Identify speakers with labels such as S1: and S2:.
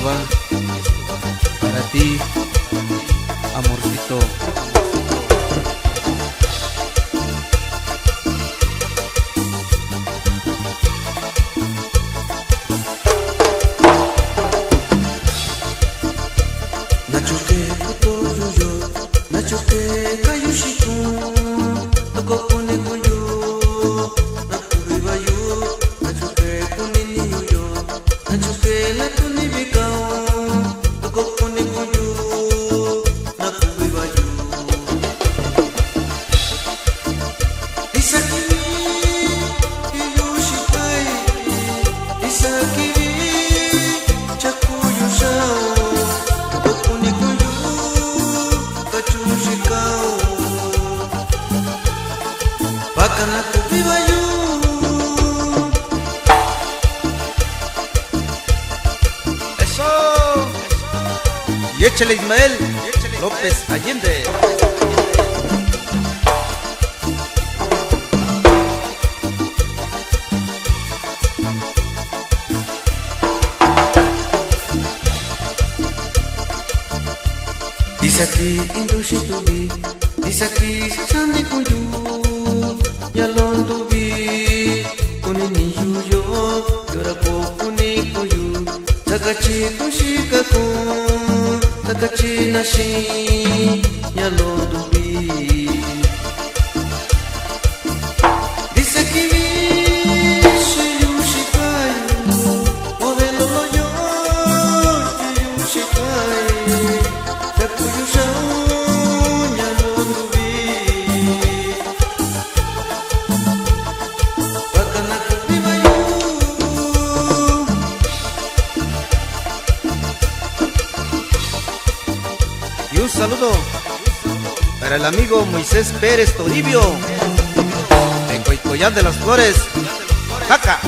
S1: va para ti, amorcito.
S2: Nachoke kutoyuyo, nachoke kayushiku, tokokune kuyu, nakubibayu, nachoke kuniniyuyo, nachoke latunibikao, tokokune kuyu, nakubibayu. Isakibi, iyushikai, isakibi, chakuyushao, tokunikuyu, kachushikao, pakanakubibayu.
S1: ¡Eso! Y échale Ismael López Allende.
S2: Isaki indushitubi, isaki sandikuyu, yalondubi, kuniniyuyo, yorako kunikuyu, takachi kushikaku, takachi nashi, yalondubi. Dice que vi, shiyushikayu, modelo loyo, shiyushikayu, chakuyushao, yalondubi. Pakanakubibayu.
S1: Y un saludo para el amigo Moisés Pérez Toribio, de Coicoyán de las Flores, Jaca.